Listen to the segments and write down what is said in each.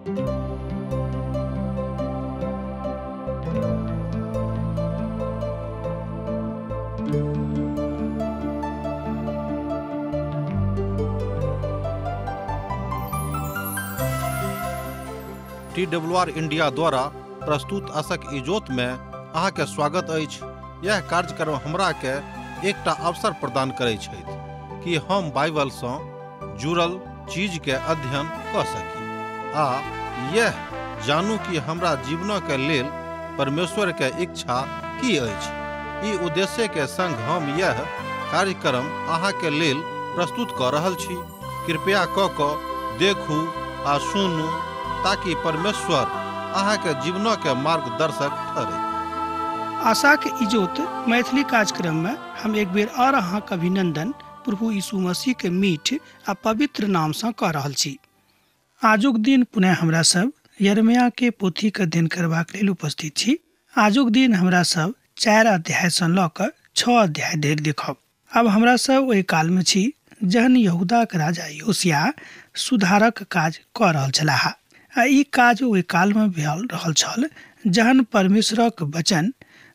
TWR India द्वारा प्रस्तुत आशक इजोत में अहाँके स्वागत अछि। यह कार्यक्रम हमरा के एकटा अवसर प्रदान करै छथि कि हम बाइबल सँ जुड़ल चीज के अध्ययन कऽ सकी आ यह जानू कि हमरा जीवन के लेल परमेश्वर के इच्छा की अछि। ई उद्देश्य के संग हम यह कार्यक्रम अहाँ के लेल प्रस्तुत कऽ रहल छी। कृपया कऽ कऽ देखू आ सुनू ताकि परमेश्वर अहाँ के जीवन के मार्गदर्शक ठहरे। आशा के इजोत मैथिली कार्यक्रम में हम एक बेर और अहाँ के अभिनंदन प्रभु यीशु मसीह के मीठ आ पवित्र नाम से कह रहल छी। आजुक दिन पुनः हमरा सब यिर्मयाह के पोथी के अध्ययन करबाक लेल उपस्थित छी। आजुक दिन हमरा सब 4 अध्याय से लऽ कऽ 6 अध्याय धरि देखब। अब हमरा सब ओहि काल में छी जहन यहूदा के राजा योशिया सुधारक काज कऽ रहल छलाह आ ई काज ओहि काल में भऽ रहल छल जहन परमेश्वरक वचन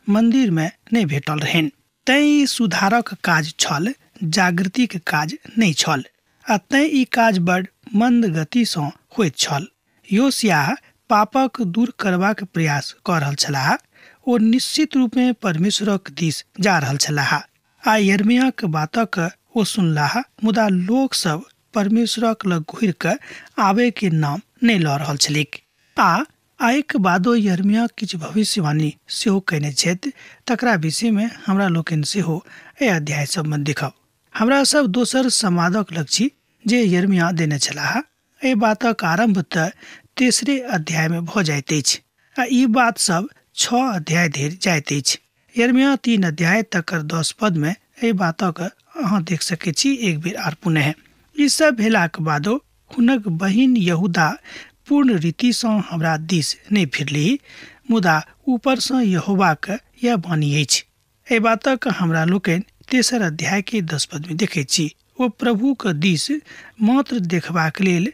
मंदिर में नहि भेटल रहनि। तैं ई सुधारक काज छल, जागृतिक काज नहि छल आ तैं ई काज बड़ मंद गति सँ होइत छल। योशिया पापक दूर करबाक प्रयास कऽ रहल छलाह। ओ निश्चित रूपमे परमेश्वरक दिस जा रहल छलाह आ यिर्मयाहक बातक ओ सुनलाह, मुदा लोक सब परमेश्वरक लग घुरि कऽ आबे के नाम नहि लऽ रहल छलैक। आ आइक बादो यिर्मयाह किछु भविष्यवाणी सेहो कयने छथि, तकरा विषयमे हमरा लोकनि सेहो एहि अध्याय सबमे देखब। हमरा सब दोसर समादक लग छी जे यिर्मयाह देने छलाह। एहि बातक आरम्भ तऽ 3 अध्यायमे भऽ जाइत अछि आ ई बात सब 6 अध्याय धरि जाइत अछि। यिर्मयाह 3 अध्याय तकर 10 पदमे एहि बातक अहाँ देख सकैत छी एक बेर आर पुनः। ई सब भेलाक बादो हुनक बहिन यहूदा पूर्ण रीतिसँ हमरा दिस नहि फिरली, मुदा ऊपरसँ यहोवाक यह वाणी अछि। एहि बातक हमरा लोकनि 3 अध्याय के 10 पदमे देखैत छी। ओ प्रभुक दिस मात्र देखबाक लेल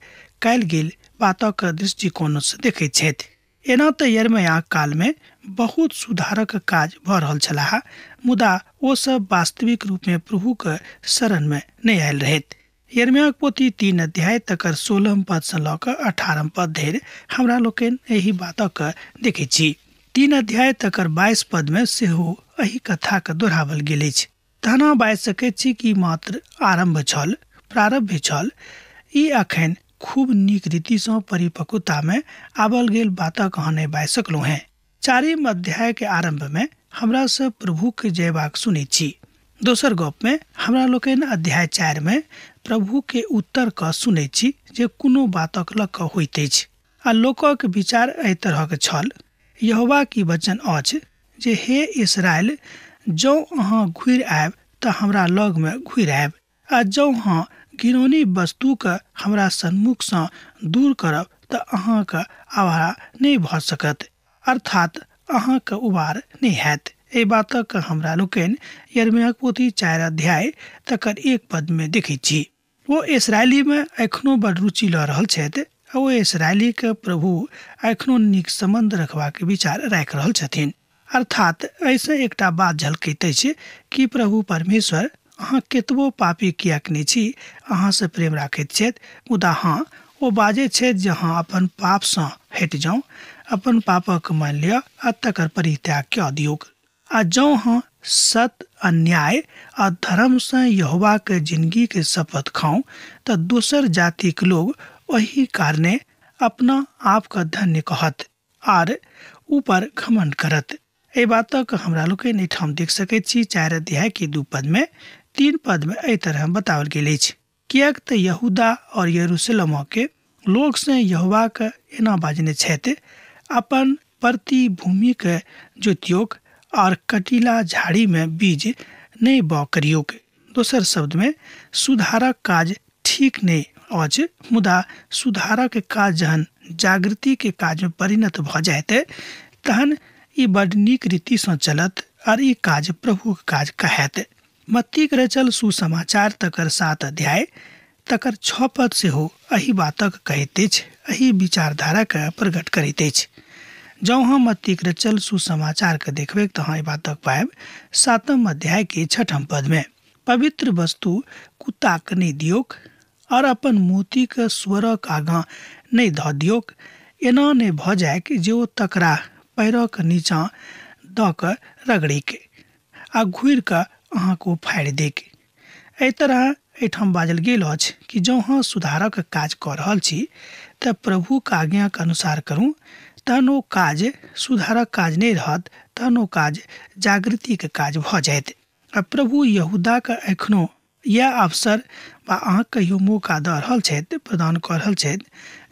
कयल गेल बातक दृष्टिकोणसँ देखैत छथि। एना तऽ यिर्मयाह कालमे बहुत सुधारक काज भऽ रहल छलाह, मुदा ओ सब वास्तविक रूपमे प्रभुक शरणमे नहि आयल रहथि। यिर्मयाह पोथी 3 अध्याय तकर 16 पद सँ लऽ कऽ 18 पद धरि हमरा लोकनि एहि बातक देखैत छी। 3 अध्याय तकर 22 पदमे सेहो एहि कथाके दोहरावल गेल अछि। तहन बाजि सकैत छी कि मात्र आरम्भ छल, प्रारम्भ छल। ई अखन खूब नीक रीतिसँ परिपक्वतामे आबल गेल बातक अहाँ नहि बाजि सकलहुँ हेँ। 4 अध्याय के आरम्भमे हमरा सब प्रभुके जयबाक सुनैत छी। दोसर गपमे हमरा लोकनि अध्याय 4 मे प्रभु के उत्तर कऽ सुनैत छी जे कोनो बातक लऽ कऽ होइत अछि आ लोकक विचार एहि तरहक छल। यहोवा की वचन अछि जे हे इसराइल, जँ अहाँ घुरि आयब तऽ हमरा लगमे घुरि आयब आ जँ अहाँ घिनौनी वस्तुके हमरा सन्मुखसँ दूर करब तऽ अहाँके आवारा नहि भऽ सकत, अर्थात अहाँके उबार नहि हैत। एहि बातक हमरा लोकनि यिर्मयाहक पोथी 4 अध्याय तकर 1 पदमे देखैत छी। ओ इसराइलीमे एखनो बड़ रुचि लऽ रहल छथि आ ओ इसराइलीके प्रभु एखनो नीक सम्बन्ध रखबाक विचार राखि रहल छथिन। अर्थात एहिसँ एकटा बात झलकैत अछि कि प्रभु परमेश्वर अहाँ केतबो पापी किएक नहि छी, अहाँसँ प्रेम राखैत छथि, मुदा हँ ओ बाजैत छथि जे अहाँ अपन पापसँ हटि जाउ, अपन पापक मानि लिअ आ तकर परित्याग कऽ दियौक। आ जँ अहाँ सत, अन्याय आ धर्मसँ यहोवाके जिंदगीके शपथ खाउ तऽ दोसर जातिक लोग ओहि कारणे अपना आपके धन्य कहत आर ऊपर घमंड करत। एहि बातक हमरा लोकनि एहिठाम देख सकैत छी 4 अध्याय के 2 पदमे 3 पदमे एहि तरह बताओल गेल अछि। किएक तऽ यहूदा और यरूशलेमके लोकसँ यहोवाके एना बाजने छथि, अपन प्रति भूमिके जोतियोक और कटीला झाड़ी में बीज नहि बाउग करियोक। दोसर शब्दमे सुधारक काज ठीक नहि अछि, मुदा सुधारक काज जहन जागृति के काज में परिणत भऽ जायत तहन ई बड नीक रीतिसँ चलत और ई काज प्रभुक काज कहत। मत्तीक रचल सुसमाचार तकर 7 अध्याय तकर 6 पद सेहो एहि बातक कहैत अछि, एहि विचारधाराके प्रकट करैत अछि। जँ हम मत्तीक रचल सुसमाचारके देखबै तऽ अहाँ एहि बातक पायब 7 अध्याय के 6 पद में, पवित्र वस्तु कुत्ताके नहि दियौक और अपन मोतीके स्वरक आगाँ नहि धऽ दियौक, एना नहि भऽ जाय जे ओ तकरा पैरक नीचाँ दऽ कऽ रगड़िक आ घुरि कऽ अहाँके ओ फाड़ि देक। एहि तरह एहिठाम बाजल गेल अछि कि जँ अहाँ सुधारक काज कऽ रहल छी तऽ प्रभुके आज्ञाके अनुसार करू, तहन ओ काज सुधारक काज नहि रहत, तहन ओ काज जागृतिके काज भऽ जायत। आ प्रभु यहूदाके एखनो इएह अवसर वा अहाँ कहियो मौका दऽ रहल छथि, प्रदान कऽ रहल छथि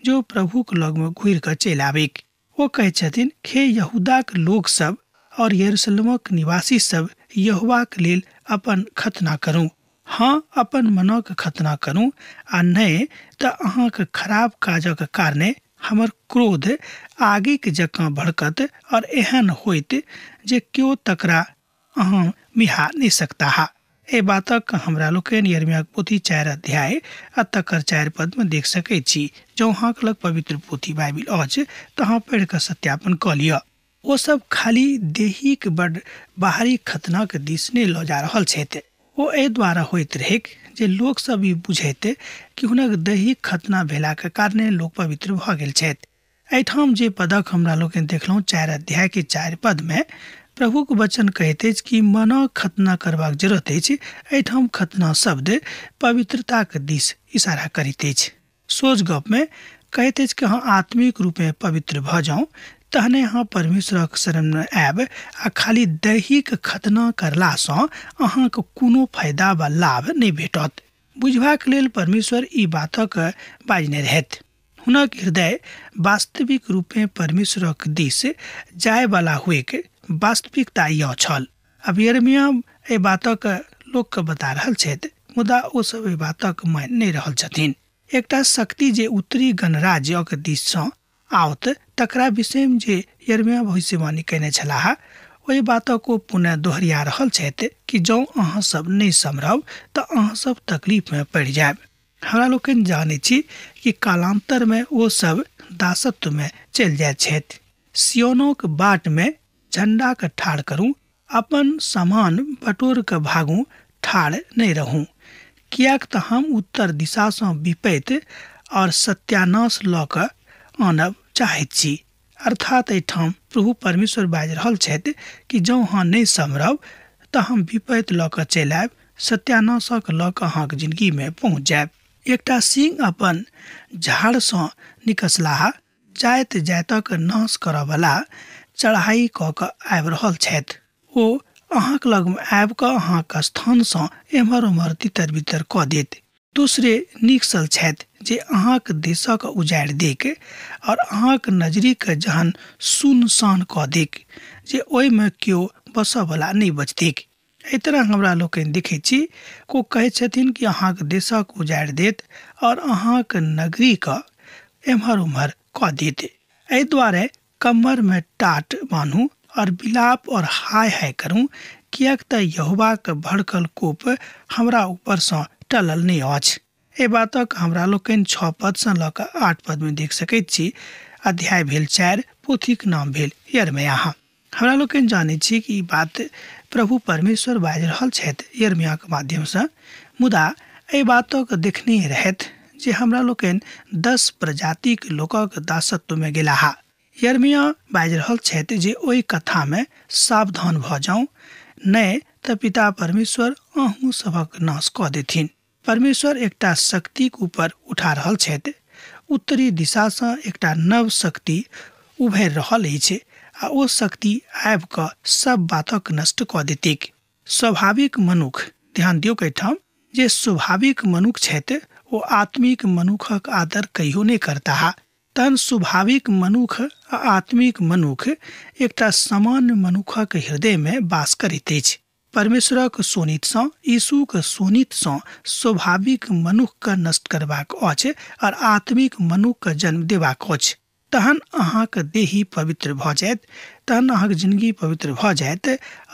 जो प्रभुके लगमे घुरि कऽ चलि आबिक। ओ कहै छथिन, हे यहूदाक लोकसभ और यरूशलेमक निवासी सब, यहोवाक लेल अपन खतना करू, हाँ अपन मनक खतना करू, आ नहि तऽ अहाँके खराब काजक कारणे हमर क्रोध आगिक जकाँ भड़कत और एहन होइत जे केओ तकरा अहाँ मिहा नहि सकताह। एहि बातक हमरा लोकनि यिर्मयाहक पोथी 4 अध्याय आ तकर 4 पद में देख सकैत छी। जँ अहाँके लग पवित्र पोथी बाइबिल अछि तऽ अहाँ पढ़ि कऽ सत्यापन कऽ लिअ। ओ सब खाली देहीक बड बाहरी खतनाक दिस नहि लऽ जा रहल छथि। ओ एहि द्वारा होइत रहैक जे लोकसभ ई बुझैत कि हुनक दैहिक खतना भेलाके कारणे लोक पवित्र भऽ गेल छथि। एहिठाम जे पदक हमरा लोकनि देखलहुँ 4 अध्याय के 4 पद में प्रभुक वचन कहैत अछि कि मनक खतना करबाक जरूरत अछि। एहिठाम खतना शब्द पवित्रताक दिस इशारा करैत अछि। सोझ गप में कहैत अछि कि अहाँ आत्मिक रूपे पवित्र भऽ जाउ तहने अहाँ परमेश्वरक शरण आयब, आ खाली दैहिक खतना करलासँ अहाँके कोनो फायदा वा लाभ नहि भेटत। बुझबाक लेल परमेश्वर ई बातक बाजने रहथि। हुनक हृदय वास्तविक रूपे परमेश्वरक दिस जायवला हुएक वास्तविकता यह छल। अब यिर्मयाह एहि बातक लोकके बता रहल छथि, मुदा ओ सब एहि बातक मानि नहि रहल छथिन। एकटा शक्ति जे उत्तरी गणराज्यक दिससँ आओत तकरा विषयमे जे यिर्मयाह भविष्यवाणी कयने छलाह ओहि बातक ओ पुनः दोहरिया रहल छथि कि जँ अहाँ सब नहि सम्हरब तऽ अहाँ सब तकलीफमे पड़ि जायब। हमरा लोकनि जानै छी कि कालांतरमे ओ सब दासत्वमे चलि जाइत छथि। सियोनोक बाटमे झंडाके ठाढ़ करू, अपन सामान बटोर कऽ भागू, ठाढ़ नहि रहू, किएक तऽ हम उत्तर दिशासँ विपैत और सत्यानाश लऽ कऽ आनब चाहैत छी। अर्थात एहिठाम प्रभु परमेश्वर बाजि रहल छथि कि जँ अहाँ नहि सम्हरब तऽ हम विपैत लऽ कऽ चलि आयब, सत्यानाशक लऽ कऽ अहाँके जिंदगीमे पहुँच जायब। एकटा सिंह अपन झाड़सँ निकसलाह, जाइत जाइतक नाश करऽवला चढ़ाई कऽ कऽ आबि रहल छथि। ओ अहाँके लगमे आबि कऽ अहाँके स्थानसँ एम्हर ओम्हर तितर बितर कऽ देत। दूसरे निकसल छथि जे अहाँके देशक उजाड़ि देक और अहाँके नजरीके जहन सुनसान कऽ देक जे ओहिमे केओ बसऽवला नहि बचतैक। एहि तरह हमरा लोकनि देखै छी को कहै छथिन कि अहाँके देशक उजाड़ि देत और अहाँके नगरीके एम्हर ओम्हर कऽ देत। एहि दुआरे कमरमे टाट बान्हू और विलाप और हाय हाय करू, किएक तऽ यहोवाके भड़कल कोप हमरा ऊपरसँ टलल नहि अछि। एहि बातक हमरा लोकनि 6 पदसँ लऽ कऽ 8 पदमे देख सकैत छी। अध्याय भेल 4, पोथीक नाम भेल यिर्मयाह। हमरा लोकनि जानै छी कि ई बात प्रभु परमेश्वर बाजि रहल छथि यिर्मयाहके माध्यमसँ, मुदा एहि बातक देखने रहथि जे हमरा लोकनि 10 प्रजातिक लोकक दासत्वमे गेलाह। यिर्मयाह बाजि रहल छथि जे ओहि कथामे सावधान भऽ जाउ, नहि तऽ पिता परमेश्वर अहूँ सभक नाश कऽ देथिन। परमेश्वर एकटा शक्तिक ऊपर उठा रहल छथि। उत्तरी दिशासँ एकटा नव शक्ति उभरि रहल अछि आ ओ शक्ति आबि कऽ सब बातक नष्ट कऽ देतैक। स्वाभाविक मनुख, ध्यान दियौ एहिठाम, जे स्वाभाविक मनुख छथि ओ आत्मिक मनुखक आदर कहियो नहि करताह। तहन स्वाभाविक मनुख आ आत्मिक मनुख एकटा सामान्य मनुखक हृदयमे वास करैत अछि। परमेश्वरक शोणितसँ, यीशुक शोणितसँ स्वाभाविक मनुखके नष्ट करबाक अछि और आत्मिक मनुखके जन्म देबाक अछि। तहन अहाँके देही पवित्र भऽ जायत, तहन अहाँके जिंदगी पवित्र भऽ जायत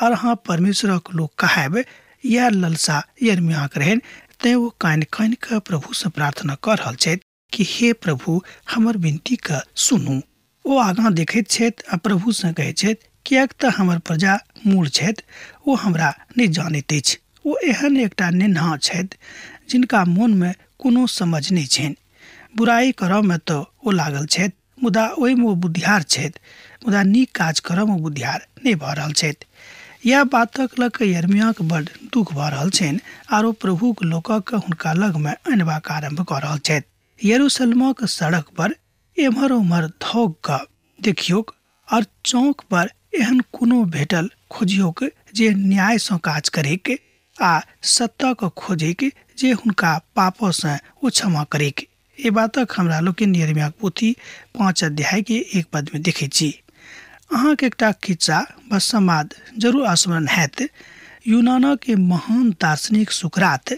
और अहाँ परमेश्वरक लोक कहायब। इएह ललसा यिर्मयाहक रहनि, तें ओ कानि कानि कऽ प्रभुसँ प्रार्थना कऽ रहल छथि कि हे प्रभु, हमर विनतीके सुनू। ओ आगाँ देखैत छथि आ प्रभुसँ कहैत छथि, किएक तऽ हमर प्रजा मूढ़ छथि, ओ हमरा नहि जानैत अछि। ओ एहन एकटा नेन्हा छथि जिनका मोनमे कोनो समझ नहि छनि। बुराइ करऽमे तऽ ओ लागल छथि, मुदा ओहिमे ओ बुद्धियार छथि, मुदा नीक काज करऽमे बुद्धियार नहि भऽ रहल छथि। इएह बातक लऽ कऽ यिर्मयाहके बड्ड दुःख भऽ रहल छनि आर ओ प्रभुक लोकके हुनका लगमे अनबाक आरम्भ कऽ रहल छथि। यरूशलेमक सड़क पर एम्हर ओम्हर धौग कऽ देखियौक और चौक पर एहन कोनो भेटल खोजियौक जे न्यायसँ काज करैक आ सत्यके खोजैक, जे हुनका पापसँ ओ क्षमा करैक। एहि बातक हमरा लोकनि यिर्मयाहक पोथी 5 अध्याय के 1 पद में देखै छी। अहाँके एकटा खिस्सा वा समाद जरूर स्मरण हैत। यूनानक महान दार्शनिक सुकरात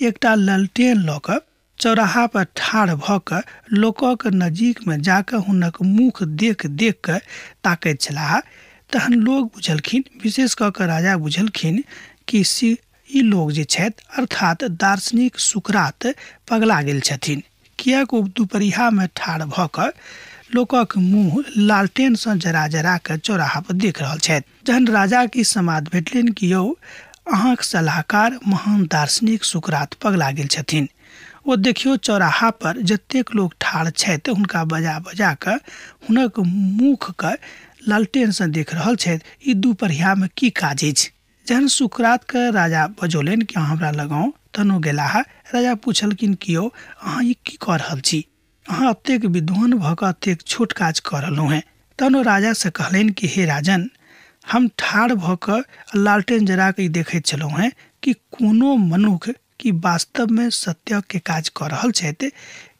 एकटा ललटेन लऽ कऽ चौराहा पर ठाढ़ भऽ कऽ लोकक नजीकमे जाकऽ हुनक मुख देख देख कऽ ताकैत छलाह। तहन लोग बुझलखिन, विशेष कऽ कऽ राजा बुझलखिन कि ई लोग जे छथि अर्थात दार्शनिक सुकरात पगला गेल छथिन, किएक ओ दुपहरियामे ठाढ़ भऽ कऽ लोकक मुँह लालटेनसँ जरा जरा कऽ चौराहा पर देख रहल छथि। जहन राजाके समाद भेटलनि कि यौ अहाँके सलाहकार महान दार्शनिक सुकरात पगला गेल छथिन, ओ देखियौ चौराहा पर जतेक लोक ठाढ़ छथि हुनका बजा बजा कऽ हुनक मुखके लालटेनसँ देख रहल छथि, ई दुपहरियामे की काज अछि। जहन सुकरातके राजा बजौलनि कि अहाँ हमरा लगाउ, तहन ओ गेलाह। राजा पुछलखिन कि यौ अहाँ ई की कऽ रहल छी, अहाँ एतेक विद्वान भऽ कऽ एतेक छोट काज कऽ रहलहुँ हेँ। तहन ओ राजासँ कहलनि कि हे राजन, हम ठाढ़ भऽ कऽ लालटेन जरा कऽ ई देखैत छलहुँ हेँ कि कोनो मनुख कि वास्तवमे सत्यके काज कऽ रहल छथि,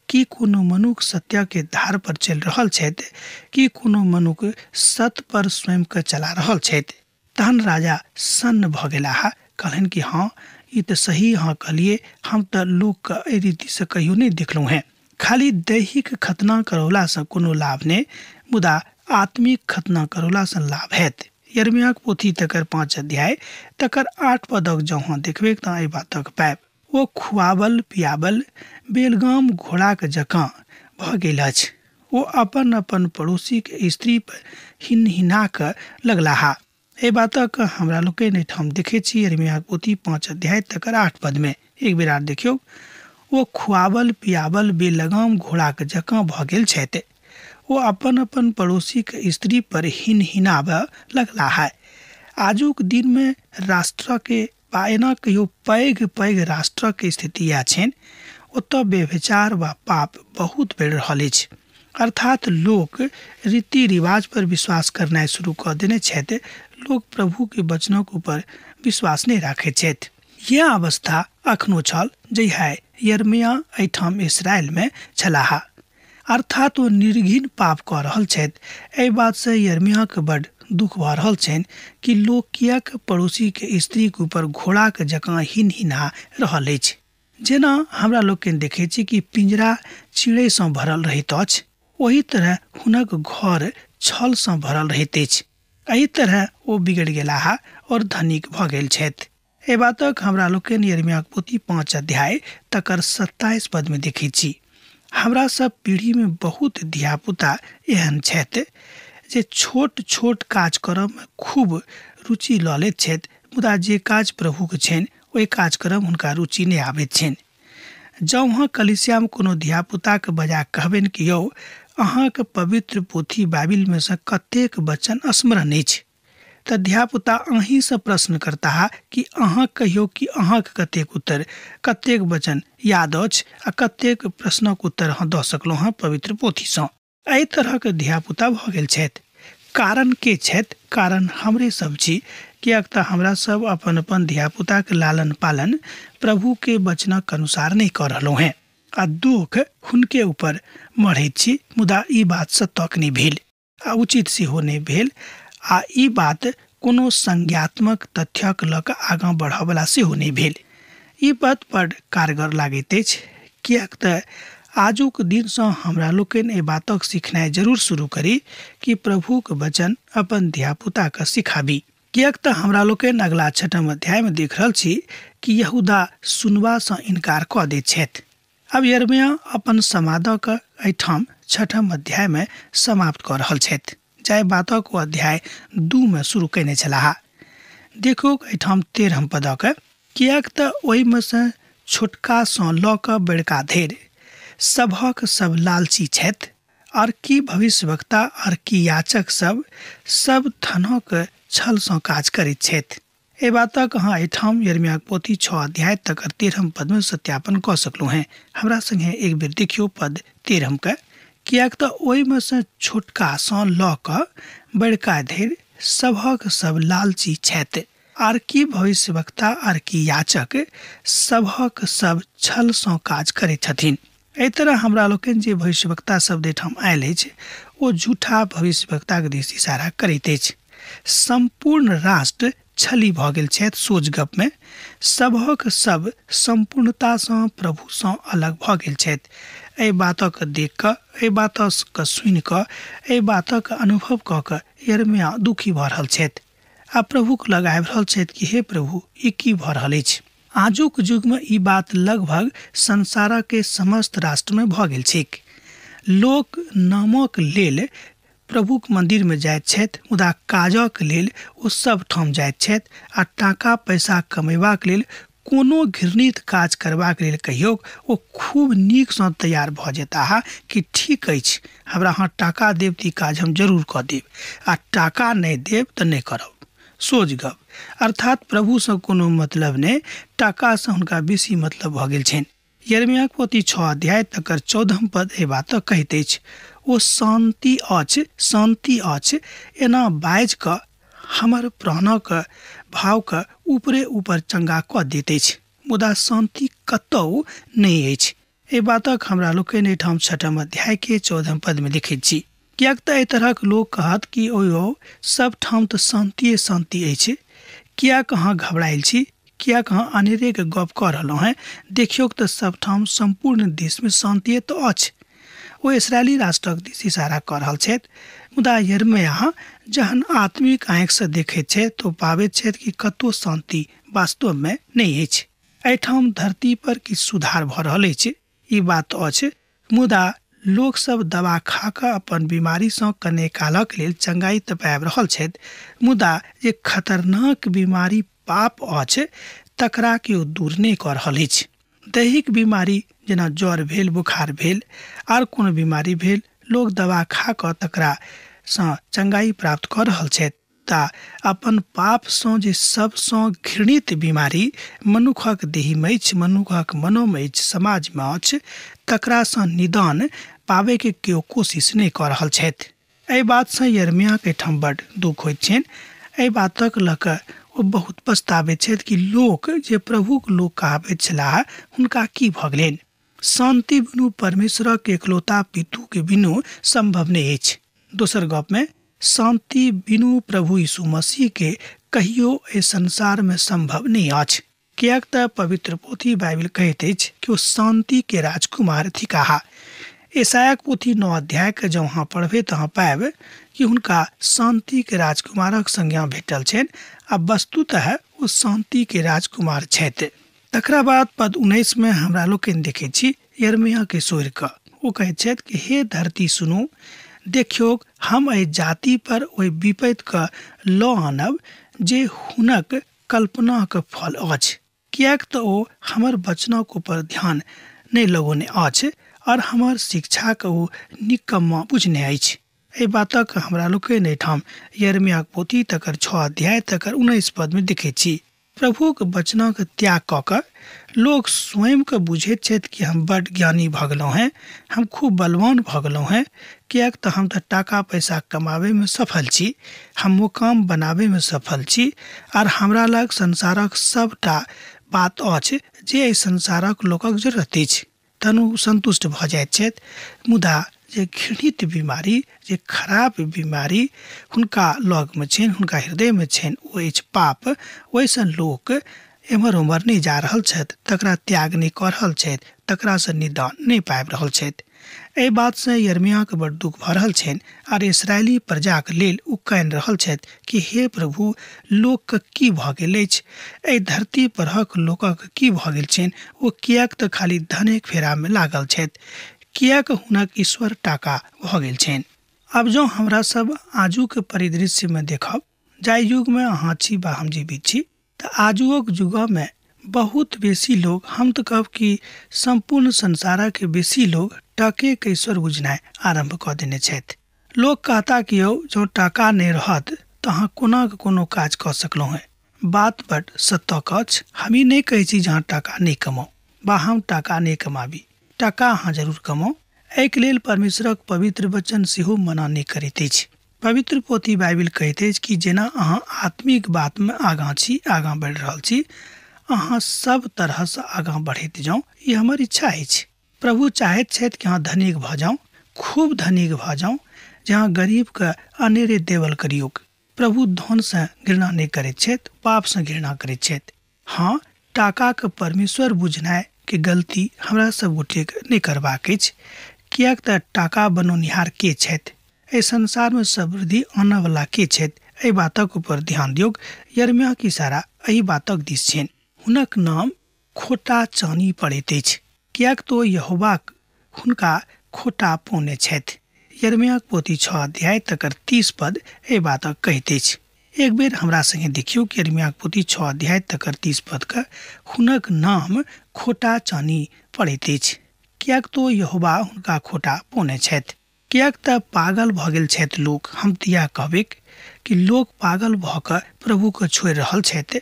कि कोनो मनुख सत्यके धार पर चलि रहल छथि, कि कोनो मनुख सत्य पर स्वयंके चला रहल छथि। तहन राजा सन्न भऽ गेलाह, कहलनि कि हँ ई तऽ सही अहाँ कहलियै, हम तऽ लोकके एहि रीतिसँ कहियो नहि देखलहुँ हेँ। खाली दैहिक खतना करौलासँ कोनो लाभ नहि, मुदा आत्मिक खतना करौलासँ लाभ हैत। यिर्मयाहक पोथी तकर 5 अध्याय तकर 8 पदक जँ अहाँ देखबै तऽ एहि बातक पायब। ओ खुआबल पियाबल बेलगाम घोड़ाक जकाँ भऽ गेल अछि। ओ अपन अपन पड़ोसीके स्त्री पर हिन हिना कऽ लगलाह। एहि बातक हमरा लोकनि एहिठाम देखै छी यिर्मयाहक पोथी 5 अध्याय तकर 8 पदमे। एक बेर आर देखियौ, ओ खुआबल पियाबल बेलगाम घोड़ाक जकाँ भऽ गेल छथि। ओ अपन अपन पड़ोसीके स्त्री पर हिन हिनाबऽ लगलाह। आजुक दिनमे राष्ट्रके वा एना कहियो पैघ पैघ राष्ट्रके स्थिति इएह छनि, ओतऽ व्यभिचार वा पाप बहुत बढ़ि रहल अछि। अर्थात लोक रीति रिवाज पर विश्वास करनाइ शुरू कऽ देने छथि, लोक प्रभुके वचनक ऊपर विश्वास नहि राखैत छथि। यह अवस्था अखनो छल जहिया यिर्मयाह एहिठाम इसराइलमे छलाह। अर्थात ओ निर्घिन पाप कऽ रहल छथि। एहि बातसँ यिर्मयाहके बड्ड दुख भऽ रहल छनि कि लोक किएक पड़ोसीके स्त्रीके ऊपर घोड़ाके जकाँ हिन हिना रहल अछि। जेना हमरा लोकनि देखै छी कि पिंजरा चिड़ैसँ भरल रहैत अछि, ओही तरह हुनक घर छलसँ भरल रहैत अछि। एहि तरह ओ बिगड़ि गेलाह और धनिक भऽ गेल छथि। एहि बातक हमरा लोकनि यिर्मयाहक पोथी 5 अध्याय तकर 27 पदमे देखै छी। हमरा सब पीढ़ीमे बहुत धियापुता एहन छथि जे छोट छोट काज करऽमे खूब रुचि लऽ लैत छथि, मुदा जे काज प्रभुके छनि ओहि काज करऽमे हुनका रुचि नहि आबैत छनि। जँ अहाँ कलिसियामे कोनो धियापुताके बजा कहबनि कि यौ अहाँके पवित्र पोथी बाइबिलमे सँ कतेक वचन स्मरण अछि, तऽ धियापुता अहीँसँ प्रश्न करताह कि अहाँ कहियौ कि अहाँके कतेक उत्तर कतेक वचन याद अछि आ कतेक प्रश्नक उत्तर अहाँ दऽ सकलहुँ हँ पवित्र पोथीसँ। एहि तरहक धियापुता भऽ गेल छथि। कारण के छथि? कारण हमरे सब छी, किएक तऽ हमरा सब अपन अपन धियापुताके लालन पालन प्रभुके वचनक अनुसार नहि कऽ रहलहुँ हेँ आ दुख हुनके ऊपर मढ़ैत छी। मुदा ई बात सत्यक नहि भेल आ उचित सेहो नहि भेल आ ई बात कोनो संज्ञात्मक तथ्यक लऽ कऽ आगाँ बढ़यवला सेहो नहि भेल। ई बात बड्ड कारगर लागैत अछि, किएक तऽ आजुक दिनसँ हमरा लोकनि एहि बातक सिखनाइ जरूर शुरू करी कि प्रभुक वचन अपन धियापुताके सिखाबी। किएक तऽ हमरा लोकनि अगिला छठम अध्यायमे देख रहल छी कि यहूदा सुनबासँ इनकार कऽ दैत छथि। आब यिर्मयाह अपन समादक एहिठाम छठम अध्यायमे समाप्त कऽ रहल छथि, जाहि बातक ओ अध्याय 2 मे शुरू कयने छलाह। देखू एहिठाम 13 पदक, किएक तऽ ओहिमे सँ छोटकासँ लऽ कऽ बड़का धरि सभक सब लालची छथि, और की भविष्यवक्ता और की याचक सब सब धनक छलसँ काज करैत छथि। एहि बातक अहाँ एहिठाम यिर्मयाहक पोथी 6 अध्याय तकर 13 पदमे सत्यापन कऽ सकलहुँ हेँ। हमरा संगे एक बेर देखियौ पद 13 के, किएक तऽ ओहिमे सँ छोटकासँ लऽ कऽ बड़का धरि सभक सब लालची छथि, आर की भविष्यवक्ता आर की याचक सभक सब छलसँ काज करैत छथिन। एहि तरह हमरा लोकनि जे भविष्यवक्ता शब्द एहिठाम आयल अछि ओ झूठा भविष्यवक्ताके दिस इशारा करैत अछि। सम्पूर्ण राष्ट्र छली भऽ गेल छथि सोझ गपमे, सभक सब सम्पूर्णतासँ प्रभुसँ अलग भऽ गेल छथि। एहि बातक देख कऽ, एहि बातक सुनि कऽ, एहि बातक अनुभव कऽ कऽ यिर्मयाह दुखी भऽ रहल छथि आ प्रभुक लग आबि रहल छथि कि हे प्रभु, ई की भऽ रहल अछि। आजुक युगमे ई बात लगभग संसारके समस्त राष्ट्रमे भऽ गेल छैक। लोक नामक लेल प्रभुक मन्दिरमे जाइत छथि, मुदा काजक लेल ओ सब ठाम जाइत छथि आ टाका पैसा कमेबाक लेल कोनो घृणित काज करबाक लेल कहियो ओ खूब नीकसँ तैयार भऽ जेताह कि ठीक अछि, हमरा अहाँ टाका देब तऽ ई काज हम जरूर कऽ देब, आ टाका नहि देब तऽ नहि करब। सोझ गप, अर्थात प्रभुसँ कोनो मतलब नहि, टाकासँ हुनका बेसी मतलब भऽ गेल छनि। यिर्मयाहक पोथी 6 अध्याय तकर 14 पद एहि बातक कहैत अछि, ओ शान्ति अछि, शान्ति अछि एना बाजि कऽ हमर प्राणक भावके ऊपरे ऊपर चंगा कऽ दैत अछि, मुदा शान्ति कतौ नहि अछि। एहि बातक हमरा लोकनि एहिठाम 6 अध्यायके 14 पदमे देखैत छी। किएक तऽ एहि तरहक लोक कहत कि ओ यौ सब ठाम तऽ शान्तिए शान्ति अछि, किएक अहाँ घबरायल छी, किएक अहाँ अनेरेके गप कऽ रहलहुँ हेँ, देखियौक तऽ सब ठाम सम्पूर्ण देशमे शान्तिए तऽ अछि। ओ इसराइली राष्ट्रक दिस इशारा कऽ रहल छथि, मुदा यिर्मयाह जहन आत्मिक आँखिसँ देखैत छथि तऽ ओ पाबैत छथि कि कतहु शान्ति वास्तवमे नहि अछि। एहिठाम धरती पर किछु सुधार भऽ रहल अछि, ई बात अछि, मुदा लोकसभ दवा खा कऽ अपन बीमारीसँ कने कालक लेल चंगाई तऽ पाबि रहल छथि, मुदा जे खतरनाक बीमारी पाप अछि तकरा केओ दूर नहि कऽ रहल अछि। दैहिक बीमारी जेना ज्वर भेल, बुखार भेल, आर कोनो बीमारी भेल, लोक दवा खा कऽ तकरासँ चंगाई प्राप्त कऽ रहल छथि। ता अपन पापसँ जे सबसँ घृणित बीमारी मनुखक देहमे अछि, मनुखक मनोमे अछि, समाजमे अछि, तकरासँ निदान पाबैके केओ कोशिश नहि कऽ रहल छथि। एहि बातसँ यिर्मयाहके एहिठाम बड्ड दुःख होइत छनि। एहि बातक लऽ कऽ ओ बहुत पछताबैत छथि कि लोक जे प्रभुक लोक कहाबैत छलाह हुनका की भऽ गेलनि। शान्ति बिनु परमेश्वरक एकलौता पितुके बिनु सम्भव नहि अछि। दोसर गपमे शान्ति बिनु प्रभु यीशु मसीह के कहियो एहि संसारमे सम्भव नहि अछि, किएक तऽ पवित्र पोथी बाइबिल कहैत अछि कि ओ शान्ति के राजकुमार थिकाह। यशायाक पोथी 9 अध्याय के जँ अहाँ पढ़बै तऽ अहाँ पायब कि हुनका शान्ति के राजकुमारक संज्ञा भेटल छनि आ वस्तुतः ओ शान्ति के राजकुमार छथि। तकरा बाद पद 19 में हमरा लोकनि देखै छी यिर्मयाह के सोरि कऽ ओ कहैत छथि कि हे धरती सुनू, देखियौक हम एहि जाति पर ओहि विपत्ति के लऽ आनब जे हुनक कल्पनाक फल अछि, किएक तऽ ओ हमर वचनक ऊपर ध्यान नहि लगौने अछि और हमर शिक्षाके ओ निकम्मा बुझने अछि। एहि बातक हमरा लोकनि एहिठाम यिर्मयाहक पोथी तकर 6 अध्याय तकर 19 पदमे देखैत छी। प्रभुक वचनक त्याग कऽ कऽ लोक स्वयंके बुझैत छथि कि हम बड्ड ज्ञानी भऽ गेलहुँ हेँ, हम खूब बलवान भऽ गेलहुँ हेँ, किएक तऽ हम तऽ टाका पैसा कमाबैमे सफल छी, हम मुकाम बनाबैमे सफल छी आर हमरा लग संसारक सबटा बात अछि जे एहि संसारक लोकक जरूरत अछि। तहन ओ सन्तुष्ट भऽ जाइत छथि। मुदा जे घृणित बीमारी, जे खराब बीमारी हुनका लगमे छनि, हुनका हृदयमे छनि, ओ अछि पाप। ओहिसँ लोक एम्हर ओम्हर नहि जा रहल छथि, तकरा त्याग नहि कऽ रहल छथि, तकरासँ निदान नहि पाबि रहल छथि। एहि बातसँ यिर्मयाहके बड़ दुख भऽ रहल छनि आर इसराइली प्रजाके लेल ओ कानि रहल छथि कि हे प्रभु, लोकके की भऽ गेल अछि, एहि धरती परहक लोकक की भऽ गेल छनि, ओ किएक तऽ खाली धनेक फेरामे लागल छथि, किएक हुनक ईश्वर टाका भऽ गेल छनि। आब जँ हमरा सब आजुके परिदृश्यमे देखब, जाहि युगमे अहाँ छी बा हम जीवित छी, तऽ आजुक युगमे बहुत बेसी लोग, हम तऽ कहब कि सम्पूर्ण संसारके बेसी लोग टके के ईश्वर बुझनाइ आरम्भ कऽ देने छथि। लोग कहता कि यौ जँ टाका नहि रहत तऽ अहाँ कोना कऽ कोनो काज कऽ सकलहुँ हेँ। बात बड सत्यक अछि। हम ई नहि कहै छी जे अहाँ टाका नहि कमाउ बा हम टाका नहि कमाबी, टाका अहाँ जरूर कमाउ। एहिके लेल परमेश्वरक पवित्र वचन सेहो मना नहि करैत अछि। पवित्र पोथी बाइबिल कहैत अछि कि जेना अहाँ आत्मिक बातमे आगाँ छी, आगाँ बढ़ि रहल छी, अहाँ सब तरहसँ आगाँ बढ़ैत जाउ, ई हमर इच्छा अछि। प्रभु चाहैत छथि कि अहाँ धनिक भऽ जाउ, खूब धनिक भऽ जाउ, जे अहाँ गरीबके अनेरे देवल करियौक। प्रभु धनसँ घृणा नहि करैत छथि, पापसँ घृणा करैत छथि। हाँ, टाकाके परमेश्वर बुझनाइ के गलती हमरा सब गोटेके नहि करबाक अछि, किएक तऽ टाका बनौनिहार के छथि, एहि संसारमे समृद्धि आनयवला के छथि, एहि बातक ऊपर ध्यान दियौक। यिर्मयाहके इशारा एहि बातक दिस छनि। हुनक नाम खोटा चानी पड़ैत अछि, किएक तो यहोवाक हुनका खोटा पौने छथि। यिर्मयाहक पोथी 6 अध्याय तकर 30 पद एहि बातक कहैत अछि। एक बेर हमरा संगे देखियौ कि यिर्मयाहक पोथी 6 अध्याय तकर 30 पद के हुनक नाम खोटा चानी पड़ैत अछि, किएक तो यहोवा हुनका खोटा पौने छथि। किएक तऽ पागल भऽ गेल छथि लोक। हम तऽ इएह कहबै कि लोक पागल भऽ कऽ प्रभुके छोड़ि रहल छथि।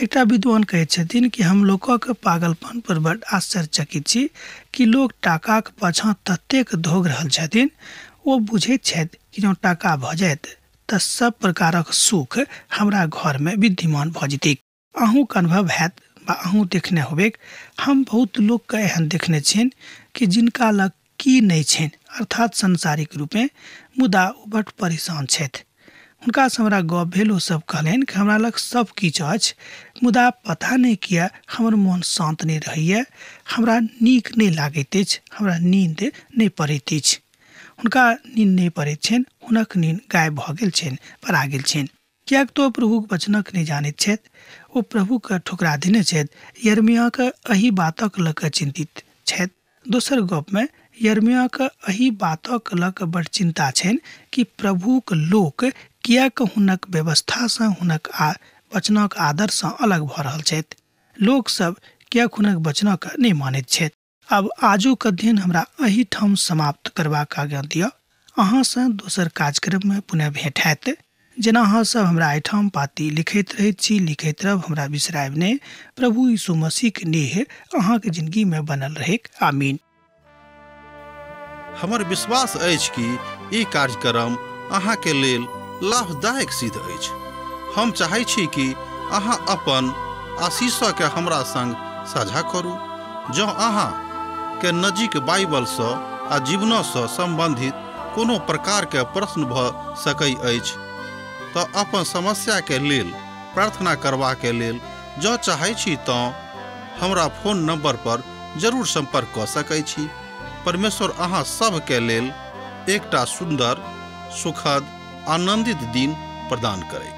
एकटा विद्वान कहैत छथिन कि हम लोकक पागलपन पर बड आश्चर्यचकित छी कि लोक टाकाक पाछाँ ततेक धोग रहल छथिन। ओ बुझैत छथि कि जँ टाका भऽ जायत तऽ सब प्रकारक सुख हमरा घरमे विद्यमान भऽ जेतैक। अहूँके अनुभव हैत बा अहूँ देखने होबेक। हम बहुत लोकके एहन देखने छियनि कि जिनका लग की नहि छनि, अर्थात सांसारिक रूपे, मुदा ओ बड परेशान छथि। हुनकासँ हमरा गप भेल, ओ सब कहलनि कि हमरा लग सब किछु अछि, मुदा पता नहि किया हमर मोन शान्त नहि रहैए, हमरा नीक नहि लागैत अछि, हमरा नींद नहि पड़ैत अछि। हुनका नींद नहि पड़ैत छनि, हुनक नींद गायब भऽ गेल छनि, पड़ा गेल छनि। किएक तऽ प्रभुक वचनक नहि जानैत छथि, ओ प्रभुके ठुकरा देने छथि। यिर्मयाहके एहि बातक लऽ कऽ चिन्तित छथि। दोसर गपमे यिर्मयाहके एहि बातक लऽ कऽ बड चिन्ता छनि कि प्रभुक लोक किएक हुनक व्यवस्थासँ, हुनक वचनक आदरसँ अलग भऽ रहल छथि, लोकसभ किएक हुनक वचनक नहि मानैत छथि। आब आजुक अध्ययन हमरा एहिठाम समाप्त करबाक आज्ञा दिअ। अहाँसँ दोसर कार्यक्रममे पुनः भेंट हैत। जेना अहाँ सब हमरा एहिठाम पाती लिखैत रहैत छी, लिखैत रहब, हमरा बिसरायब नहि। प्रभु यीशु मसीहके नेह अहाँके जिंदगीमे बनल रहैक। आमीन। हमर विश्वास अछि कि ई कार्यक्रम अहाँके लेल लाभदायक सिद्ध अछि। हम चाहै छी कि अहाँ अपन आशीषके हमरा संग साझा करू। जँ अहाँ के नजीक बाइबलसँ आ जीवनसँ सम्बन्धित कोनो प्रकारके प्रश्न भऽ सकै अछि तऽ अपन समस्याके लेल प्रार्थना करबाके लेल जँ चाहै छी तऽ हमरा फोन नंबर पर जरूर सम्पर्क कऽ सकै छी। परमेश्वर अहाँ सबके लेल एकटा सुन्दर, सुखद, आनंदित दिन प्रदान करे।